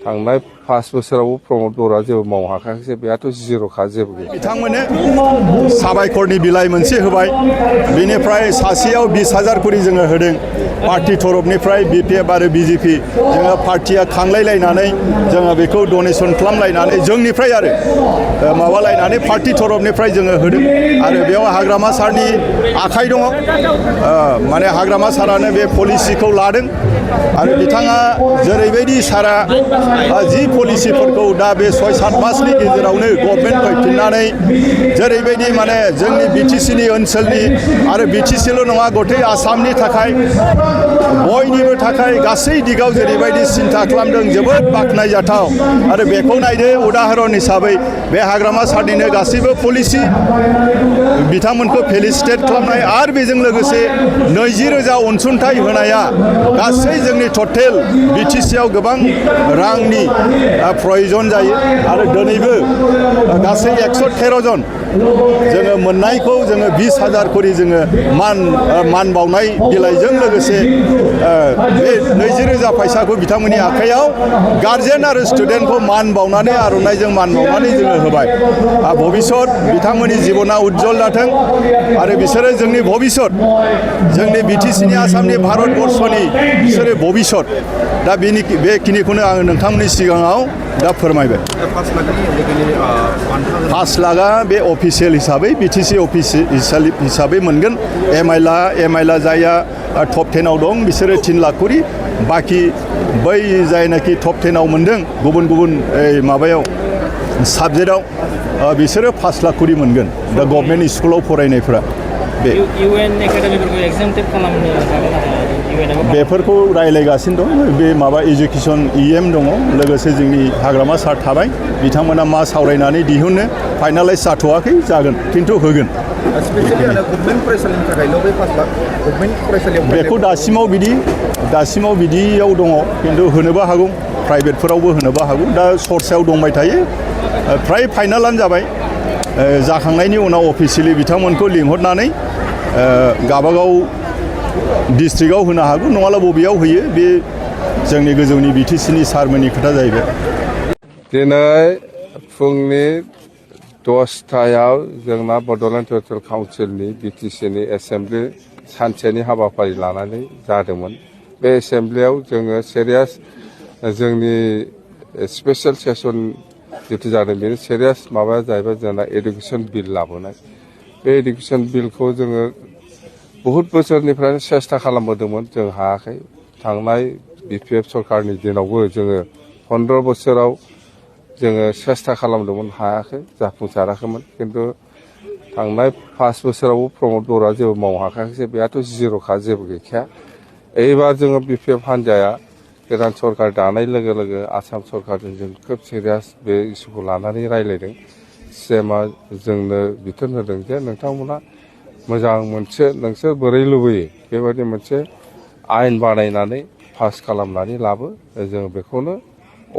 थांनाय 5 बोसोराव प्रमद बर'आ जेबो मावनो हाखायाखै बेयाथ' जिर'खा जेबो गैया बिथांमोननो साबायखरनि बिलाइ मोनसे होबाय बेनिफ्राय सासेयाव 20,000 करि जोङो होदों पार्टी तरफनिफ्राय बिपिएफ आरो बिजेपि जोङो पार्टीया खांलायलायनानै जोङो बेखौ डनेसन खालामलायनानै जोंनिफ्राय आरो माबालायनानै पार्टी तरफनिफ्राय जोङो होदों आरो बेयाव हाग्रामा सारनि आखाइ दङ माने हाग्रामा सारानो बे पलिसिखौ लादों आरो बिथाङा जेरैबायदि सारा जि पलिसिफोरखौ दा बे 6-7 मासनि गेजेरावनो गभर्नमेन्ट फैफिननानै जेरैबायदि माने जोंनि बिटिसिनि ओनसोलनि आरो बिटिसिल' नङा गथै आसामनि थाखाय बयनिबो थाखाय गासै दिगाव जेरैबायदि सिन्था खालामदों जोबोद बाख्नायजाथाव आरो बेखौ नायदो उदाहरन हिसाबै बे हाग्रामा सारनिनो गासैबो पलिसि बिथांमोनखौ फेलिसिटेट खालामनाय आरो बेजों लोगोसे 20,000 अनसुंथाइ होनाया गासै जोंनि टटेल बिटिसिआव गोबां रांनि प्रयोजन जायो आरो दिनैबो गासै 113 जन जोङो मोननायखौ जोङो 20,000 करि जोङो मान बावनाय बिलाइजों लोगोसे बे 20,000 फैसाखौ बिथांमोननि आखायाव गार्जेन आरो स्टुडेन्टखौ मान बावनानै आर'नाइजों मान बावनानै जोङो होबाय भबिष्यत बिथांमोननि जिबना उज्जवल जाथों आरो बिसोरो जोंनि भबिष्यत जोंनि बिटिसिनि आसामनि भारतबर्षनि बिसोरो भबिष्यत दा बेखिनिखौनो आङो नोंथांमोननि सिगाङाव दा फोरमायबाय 5 लाखआ बे अफिसियेल हिसाबै बिटिसि अफिसियेल हिसाबै मोनगोन एमआइला जायहा टप 10 आव दं बिसोरो 3 लाख करि बाखि बै जायनाखि टप 10 आव मोनदों गुबुन गुबुन माबायाव साबजेक्टआव बिसोरो 5 लाख करि मोनगोन दा गभर्नमेन्ट स्कुलाव फरायनायफोरा बे इउएन एकाडेमिफोरखौ एगजामटेड खालामनो हागोन बेफोरखौ रायलायगासिनो दं बे माबा एजुकेशन इएम दङ लोगोसे जोंनि हाग्रामा सार थाबाय बिथांमोना मा सावरायनानै दिहुनो फाइनालाइज जाथ'वाखै जागोन खिन्थु होगोन बेखौ दासिमाव बिदियाव दङ खिन्थु होनोबो हागौ प्राइभेटफोरावबो होनोबो हागौ दा सरसायाव दंबाय थायो फ्राय फाइनालानो जाबाय जाखांनायनि उनाव अफिसियेलि बिथांमोनखौ लिंहरनानै गाबागाव डिस्ट्रिक्टआव होनो हागौ नङाब्ला बबेयाव होयो बे जोंनि गोजौनि बिटिसिनि सारमोननि खोथा जाहैबाय दिनै फुंनि 10टायाव जोंना बड'लेण्ड टेरिटरियेल काउन्सिलनि बिटिसिनि एसेम्ब्लि सानसेनि हाबाफारि लानानै जादोंमोन बे एसेम्ब्लियाव जोङो सिरियास जोंनि स्पेशल सेसन जितु जादों बेनि सिरियास माबाया जाहैबाय जोंना एडुकेशन बिल लाबोनाय बे एडुकेशन बिलखौ जोङो बहुत बोसोरनिफ्रायनो सेस्था खालामबोदोंमोन जों हायाखै थांनाय बिपिएफ सरकारनि दिनावबो जोङो 15 बोसोराव जोङो सेस्था खालामदोंमोन हायाखै जाफुंसाराखैमोन खिन्थु थांनाय 5 बोसोरावबो प्रमद बर'आ जेबो मावनो हाखायाखै बेयाथ' जिर'खा जेबो गैखाया एबार जोङो बिपिएफ हान्जाया गोदान सरकार दानाय लोगो लोगो आसाम सरकारजों जों खोब सिरियास बे इस्युखौ लानानै रायज्लायदों सिएमआ जोंनो बिथोन होदों जे नोंथांमोना मोजां मोनसे नोंसोर बोरै लुबैयो बेबायदि मोनसे आयेन बानायनानै पास खालामनानै लाबो जों बेखौनो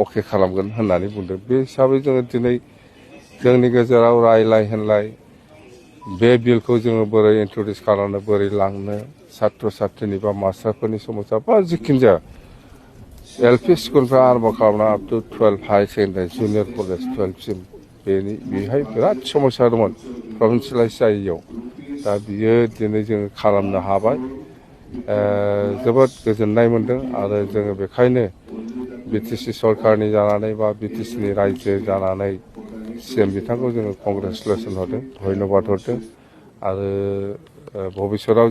अके खालामगोन होननानै बुंदों बे हिसाबै जोङो दिनै जोंनि गेजेराव रायलाय होनलाय बे बिलखौ जोङो बोरै इन्ट्रडिउस खालामनो बोरै लांनो सात्र सात्रनि बा मास्टारफोरनि समस्या बा जिखुनु जाया एलपि स्कुलनिफ्राय आरम्भ खालामना up to 12 high secondary junior college 12सिम बेहाय बिराद समस्या दंमोन प्रभिन्सियेलाइज जायैयाव दा बियो दिनै जोङो खालामनो हाबाय जोबोद गोजोननाय मोन्दों आरो जोङो बेखायनो बिटिसि सरकारनि जानानै बा बिटिसिनि रायजो जानानै सिएम बिथांखौ जोङो कंग्रेसुलेसन हरदों धन्यबाद हरदों आरो भबिष्यतआव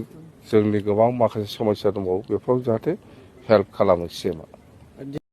जोंनि गोबां माखासे समस्या दंबावो बेफोराव जाहाथे हेल्प खालामो सिएमआ